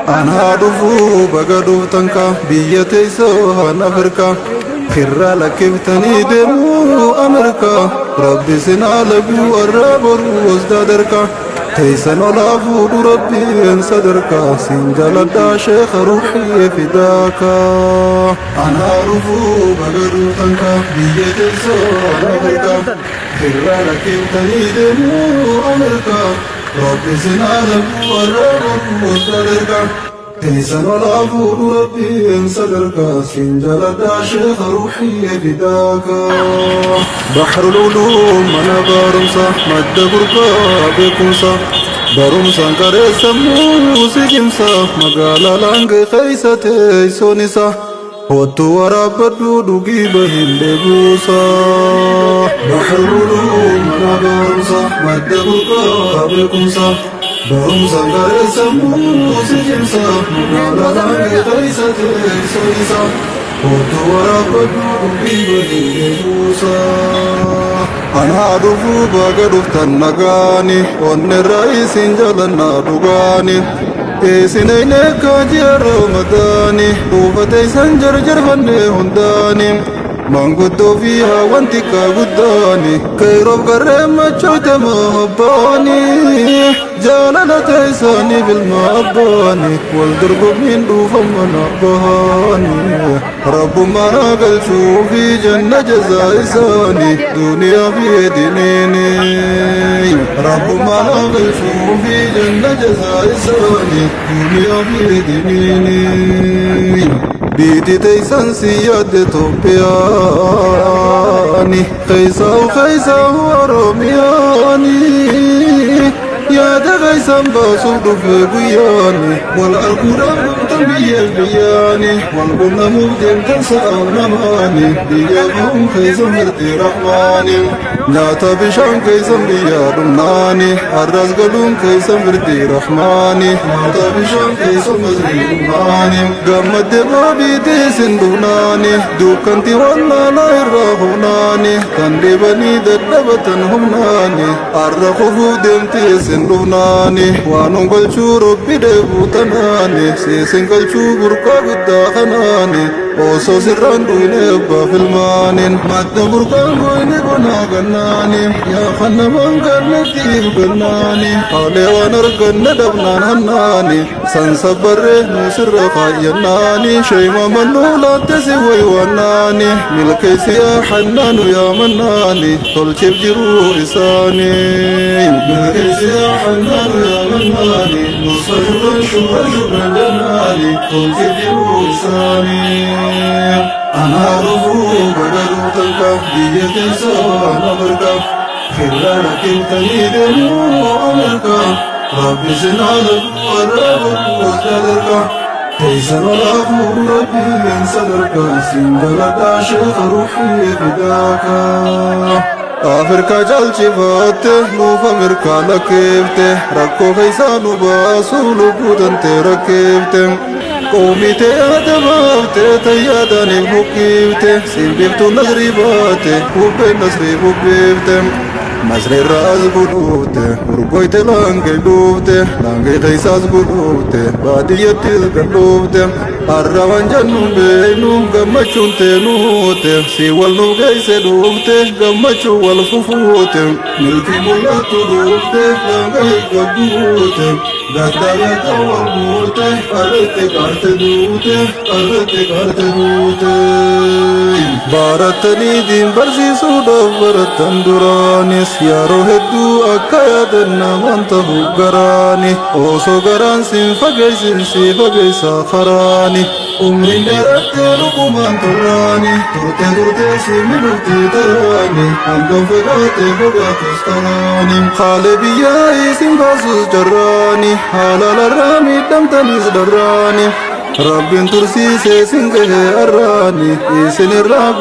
Anaa dhufuu baga dhuftan ka biyya teessoo han Afrikaa firraa lakkiftanii deemuu Ameerikaa rabbi sinaa laguu arraa boruu wasdaa darkaa teessan olaa fuudhu rabbiin sadarkaa siin jaladhaa sheekha ruuxii fidaakaa. Anaa dhufuu baga dhuftan ka biyya teessoo han Afrikaa firraa lakkiftanii deemuu Ameerikaa rabbi sinaa laguu arraa boruu wasdaa darkaa. Teessan olaa fuudhu rabbiin sadarkaa siin jaladhaa sheekha ruuxii fidaakaa. Bahrul uluum mana barumsa madda burqaa beekumsa barumsaan qaree sammuu si cimsa magaalaa laangee keessa teessoon isaa hottu waraabbadhu dhugii bahin deebuusa. Bahrul uluum mana barumsa madda burqaa beekumsa barumsaan qaree sammuu si cimsa magaalaa laangee keessa teessoon isaa hottu waraabbadhu dhugii bahin deebuusa. Anaa dhufuu baga dhuftan nagaani onnerraa isin jalannaa dhugaani. Isin eyne kaji'a Ramadaani buufate isan jarjarfanne hundaani. Manguddoo fi haawwan xiqqaa guddaani kayroof garree machootama hobbaani. Jaalala teessaniif ilma abbaani wal dorgommiin dhuufan mana bahaani. Rabbummaan haa galchuu fi janna jazaa isaanii duniyaa fi diniini. Rabbummaan haa galchuu fi janna jazaa isaanii duniyaa fi diniini. Biiti teessan si yaadde Toophiyaani keessaa keessaa Oromiyaani. Yaada keessan baasuuf dhufe guyyaani wal arguudhaaf dhuftan biyya biyyaani wal quunnamuuf deemtan sa'aaf namaani biyya bahuun keessan mirti rahmaani nyaata bishaan keessan biyya dhumnaani har'as galuun keessan mirti rahmaani nyaata bishaan keessan mirti dhumnaani gammadde boobiitii isin dhufnaani dukkanti wallaalaa irraa humnaani kan dhibanii dadhabatan humnaani har'a kufuuf deemti isin dhufnaani waan galchuu rabbi dheebuu tanaani siisin galchuu burqaa guddaa kanaani osoo sirraan dhuyne abbaa filmaaniin madda burqaan goyne bonaa gannaani yaa kannamaan gannattiif gannaani haalee waan arganne dhabnaan hannaani san sabbarree nuu sirra kaayyannaani sheeyma mannuu laatte si waywannaani milkeessi yaa hannaanu yaa mannaani tolcheef jiruu isaanii milkeessi yaa hannaanu yaa mannaani nusa shukran shukran shukran jennaani tolcheef jiruu isaanii. Anaa dhufuu baga dhuftan ka biyya teessoo Ameerikaa firraa rakkiftanii deemuu Ameerikaa rabbi sinaa laguu arraa boruu sadarkaa teessan olaa fuudhu rabbiin sadarkaa siin jaladhaa sheekha ruuxii fidaakaa. Afrikaa caalchifatte nuuf Ameerikaa lakkeefte rakkoo keessaa nu baasuuf lubbuu tantee rakkeefte. Qoomitee yaada baaftee tayyaadaniif bukkiifte simbiftuu nasrii baate bubbeen nasrii bubbiifte. Nasriirra as gudhuufte urgoyte laangee dhuufte laangee keessaas gudhuufte baadiyyattis gad dhuufte har'a waan jennu beeknu gammachuun teenuute si wal nuuf geesse dhuufte gammachuu wal fufuute milkii mul'attu dhuufte laangee gabbuute gadda gadda wal guute harreetti qaarte duute harreetti qaarte duute. Baratanii diin barsiisuudhaaf barattan duraanis yeroo hedduu akka yaadan namaan ta'u garaani osoo garaan siin fageessin si fageessa karaani. Umriin dheerattee lukumaan turraani turte turte simmi dhufti taraani hangam fagaate fagaatus taraani. Haala biyyaa isin baasus jarraani haala larraa miidhamtanis dharraani rabbiin tursiisee sin gahee arraani isin irraa.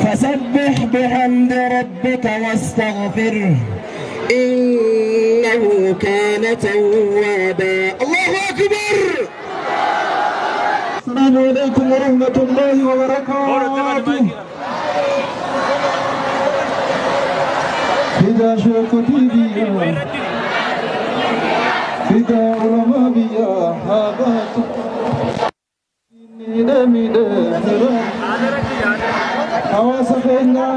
فسبح بحمد ربك واستغفره إنه كان توابا. الله أكبر. السلام عليكم ورحمة الله وبركاته. فدا شوكتي بيا فدا علماء بيا هابات Hawaasa keenya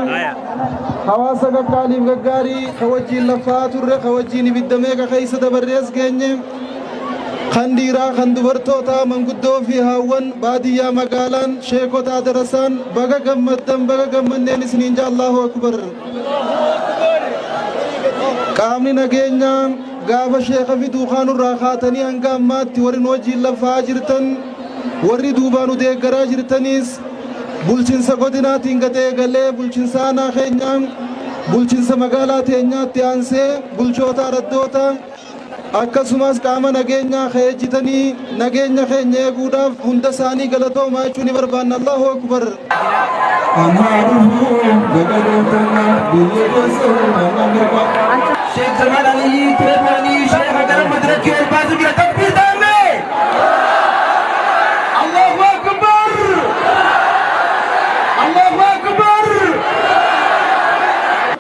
hawaasa qaqqaaliif gaggaarii ka wajjiin lafaa turre ka wajjiin ibidda meeqa keessa dabarrees geenye kan dhiiraa kan dubartootaa manguddoo fi haawwan baadiyyaa magaalaan sheekotaa darasaan baga gammaddan baga gammanneen isiniin jaa. Allahu akbar. Qaamni nageenyaa gaafa sheeka fiduu kaanurraa kaatanii hanga ammaatti warri nu wajjiin lafaa jirtan warri duubaa nu deeggaraa jirtaniis bulchiinsa godinaatiin gad eegalee bulchiinsa aanaa keenyaa bulchiinsa magaalaa teenyaatti aansee bulchoota araddoota akkasumas qaama nageenyaa keejjitanii nageenya keenya eeguudhaaf hunda isaanii galatoomaa jechuu ni barbaanna. Allahu akbar. Sheekh Salmaan Aliyyi Kireemanii Sheekh gara madirakii ol baasuu jira. Takbiir taa'ame. Allahu akbar. Allahu akbar.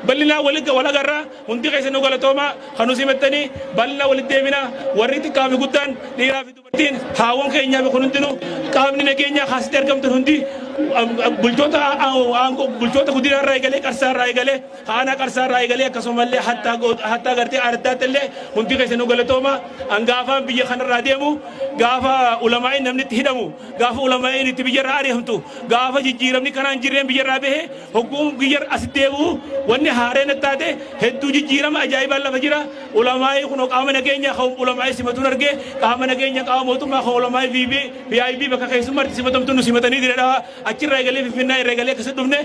Bal'inaa walitti wal agarraa hundi keessa nu galatooma kan nu simattanii bal'inaa walitti deemina warri xiqqaa fi guddaan dhiiraa fi dubartiin haawwan keenyaa fi kun hundinuu qaamni nageenyaa kaasitti argamtan hundi bulchoota aangoo bulchoota guddinaa irraa eegalee qarsaa irraa eegalee aanaa qarsaa irraa eegalee akkasumallee hattaa gartee araddaatti illee hundi keessa nu galatooma. Hangaafaan biyya kanarraa deemu gaafa ulamaa'iin namni itti hidhamu gaafa ulamaa'iin itti biyyarraa ari'amtu gaafa jijjiiramni kanaan jirreen biyyarraa bahe hogguun biyya as deebi'u wanni haareen taate hedduu jijjiirama ajaa'ibaan lafa jira. Ulamaa'ii kun qaama nageenya ulamaa'ii simatuun argee qaama nageenya qaama mootummaa kan ulamaa'ii VB PIB bakka keessummaatti simatamtu nu simatanii jira achirraa eegalee finfinnaa irraa eegalee akkasitti dhufne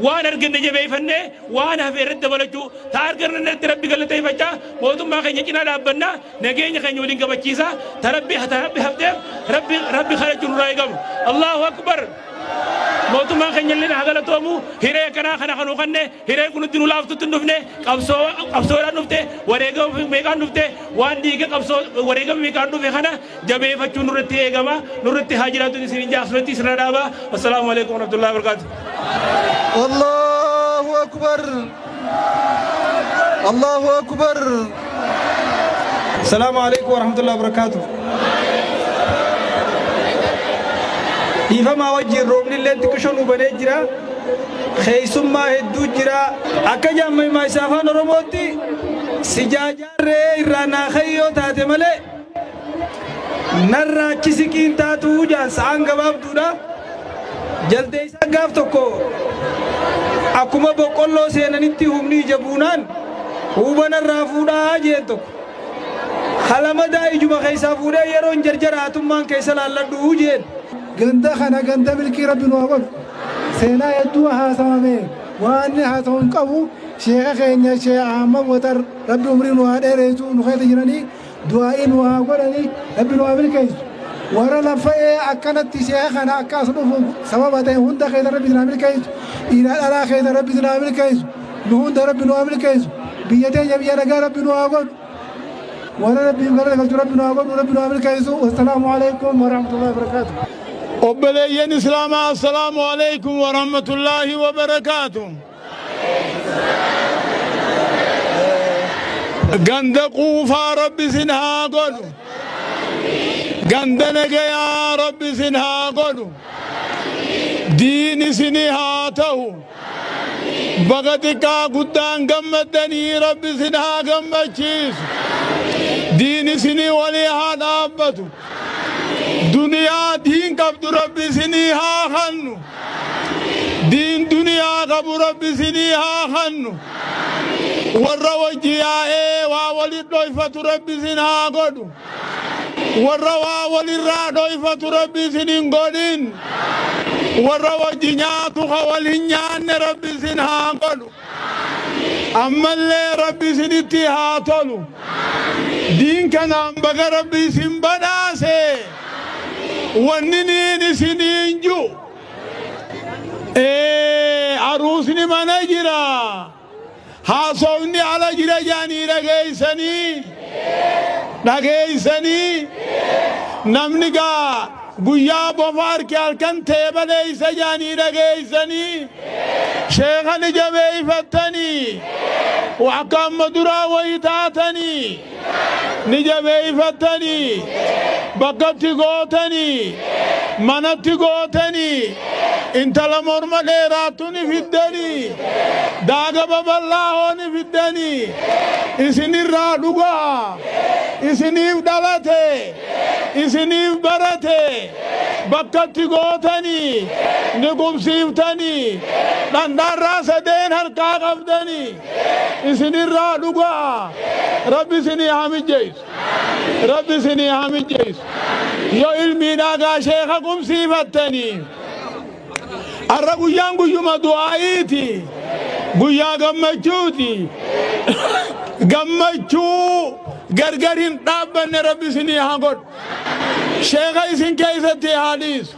waan arganne jabeeffannee waan hafe irratti dabalachuu taa arganne irratti rabbi galateeffachaa mootummaa keenya cinaa dhaabbannaa nageenya keenya waliin kabachiisaa ta rabbi ta rabbi hafteef rabbi rabbi kadhachuu nurraa eegamu. Allahu akbar. Mootummaan keenya illee haa galatoomu hiree akkanaa kana kan huqanne hiree kun itti nu laaftutti hin dhufne qabsoo qabsoodhaan dhufte wareegama meeqaan dhufte waan dhiiga qabsoo wareegama meeqaan dhufe kana jabeeffachuu nurratti eegama nurratti haa jiraatu isin jaasumatti isin dhaaba. Assalaamu alaikum warahmatullahi wabarakatuh. Allahu akbar. Allahu akbar. السلام عليكم ورحمة الله وبركاته. Dhiifamaa wajjin roobni illee xiqqishoo nu banee jira. Keessummaa hedduu jira. Akka jaamma isaa afaan Oromootti si jaajaarree irraa naakayyoo taate malee narraa achi siqiin taatu jaan sa'aan gabaabduudha. Jaltee isaa gaaf tokko akkuma boqqolloo seenanitti humni ija buunaan hubanarraa fuudhaa jeen tokko. Halamadaa ijuma keessaa fuudhee yeroon jarjara hatummaan keessa laalladhu jeen. Ganda kana ganda milkii rabbi nu haa godhu. Seenaa hedduu haasawame waan inni haasawu hin qabu. Sheeka keenya Sheekh Ahmad Watar rabbi umrii nu haa dheeressu nu keessa jiranii du'aa'ii nu haa godhanii rabbi nu haa milkeessu. Warra lafa'ee akkanatti sheeka kana akka as dhufu sababa ta'e hunda keessa rabbi nu haa milkeessu. Dhiiraa dhalaa keessa rabbi nu haa milkeessu. Nu hunda rabbi nu haa milkeessu. Biyya teenya biyya nagaa rabbi nu haa godhu. Warra rabbiin galata galchu rabbi nu haa godhu rabbi nu haa milkeessu. Wassalaamu alaikum warahmatullahi wabarakaatuh. Obboleeyyan Islaamaa assalaamu alaikum warahmatullaahi wabarakaatu. Ganda quufaa rabbi isin haa godhu. Ganda nagayaa rabbi isin haa godhu. Diin isinii haa ta'u. Baga xiqqaa guddaan gammaddanii rabbi isin haa gammachiisu. Diin isinii walii haa dhaabbatu. Duniyaa diin qabdu rabbi isinii haa kennu. Diin duniyaa qabu rabbi isinii haa kennu. Warra wajji yaa'ee waa walit dhoyfatu rabbi isin haa godhu. Warra waa walirraa dhoyfatu rabbi isin hin godhin. Warra wajji nyaatu ka wal hin nyaanne rabbi isin haa godhu. Ammallee rabbi isinitti haa tolu. Diin kanaan baga rabbi isin badhaase. Wanni niin isiniin ji'u. Aruusni mana jira. Haasofni ala jira jaanii dhageeysanii. Dhageeysanii. Namni gaa guyyaa bofa harki halkan ta'e baleeysa jaanii dhageeysanii. Sheekani jabeeyfattanii. Akka amma duraa wayi taatanii. Ni jabeeyfattanii. Bakkatti gootanii. Manatti gootanii. Intala morma dheeraattu ni fiddanii. Daaga babal'aa hoo ni fiddanii. Isinirraa dhugaa. Isiniif dhalate. Isiniif barate. Bakkatti gootanii. Ni qubsiiftanii. Dhandhaarraa sadeen harkaa qabdanii. Isinirraa dhugaa. Rabbi isinii haa mijjeessu. Rabbi isinii haa mijjeessu. Yoo ilmiidhaa gaa sheeka qubsiifattanii. Arra guyyaan guyyuma du'aa'iiti. Guyyaa gammachuuti. Gammachuu gargar hin dhaabbanne rabbi isinii haa godhu. Sheeka isin keessatti haa dhiisu.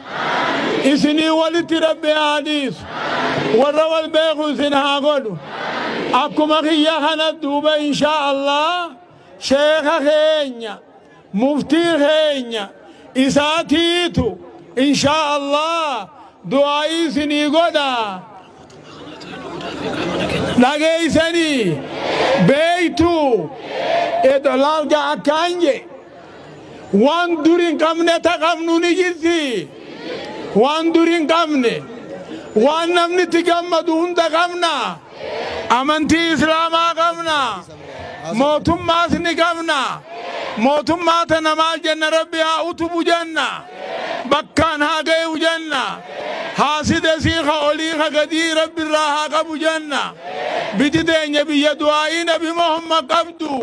Isinii walitti rabbi haa dhiisu. Warra wal beeku isin haa godhu. Akkuma kiyya kana duuba inshaa Allah sheeka keenya muftii keenya isaatiitu inshaa Allah du'aa'ii isinii godha. Dhageeysanii beeytu laalga akkaan je waan dur hin qabne ta qabnu ni jirti. Waan dur hin qabne waan namni itti gammadu hunda qabna. Amantii Islaamaa qabna. Mootummaas ni qabna. Mootummaa tana maal jenna rabbi haa utubu jenna. Bakkaan haa ga'u jenna. Haasida sii ka olii ka gadii rabbi irraa haa qabu jenna. Biti teenya biyya du'aa'ii Nabi Muhammad qabdu.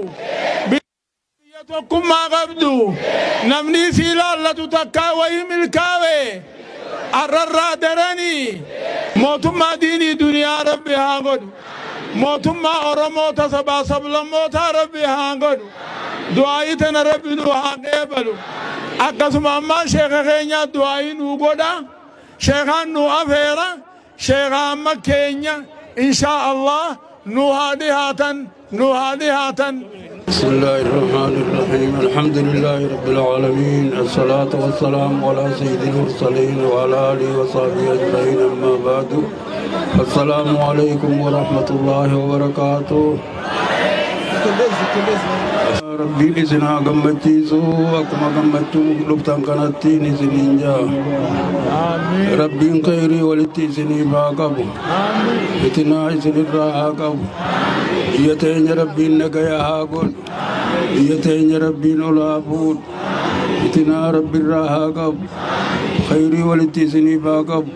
Biyya tokkummaa qabdu. Namni isii laallatu takkaa wayii milkaawe. Arrarraa daranii. Mootummaa diinii duniyaa rabbi haa godhu. Mootummaa Oromoota sabaa sablammootaa rabbi haa godhu. Du'aa'ii tana rabbi nu haa qeebalu. Akkasuma ammaa sheeka keenyaa du'aa'ii nuu godha. Sheekaan nu afeera. Sheeka amma keenya inshaa Allah nu haa dhihaatan nu haa dhihaatan. بسم الله الرحمن الرحيم. الحمد لله رب العالمين، الصلاة والسلام على سيد المرسلين وعلى آله وصحبه أجمعين، أما بعد، السلام عليكم ورحمة الله وبركاته. Rabbiin isin haa gammachiisu akkuma gammachuu dhuftan kanattiin isiniin jaa. Rabbiin khayrii walitti isiniif haa qabu. Fitinaa isinirraa haa qabu. Biyya teenya rabbiin nagaya haa godhu. Biyya teenya rabbiin ol haa fuudhu. Fitinaa rabbirraa haa qabu. Khayrii walitti isiniif haa qabu.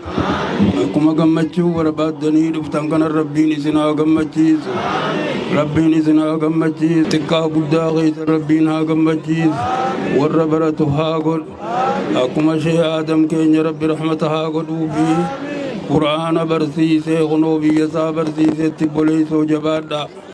Akkuma gammachuu barbaaddanii dhuftan kana rabbiin isin haa gammachiisu. Rabbiin isin haa gammachiisu. Xiqqaa guddaa keessa rabbiin haa gammachiisu. Warra baratu haa godhu. Akkuma shee Aadam keenya rabbi rahmata haa godhuu fi Qur'aana barsiisee kunoo biyya isaa barsiisetti boleessoo jabaadha.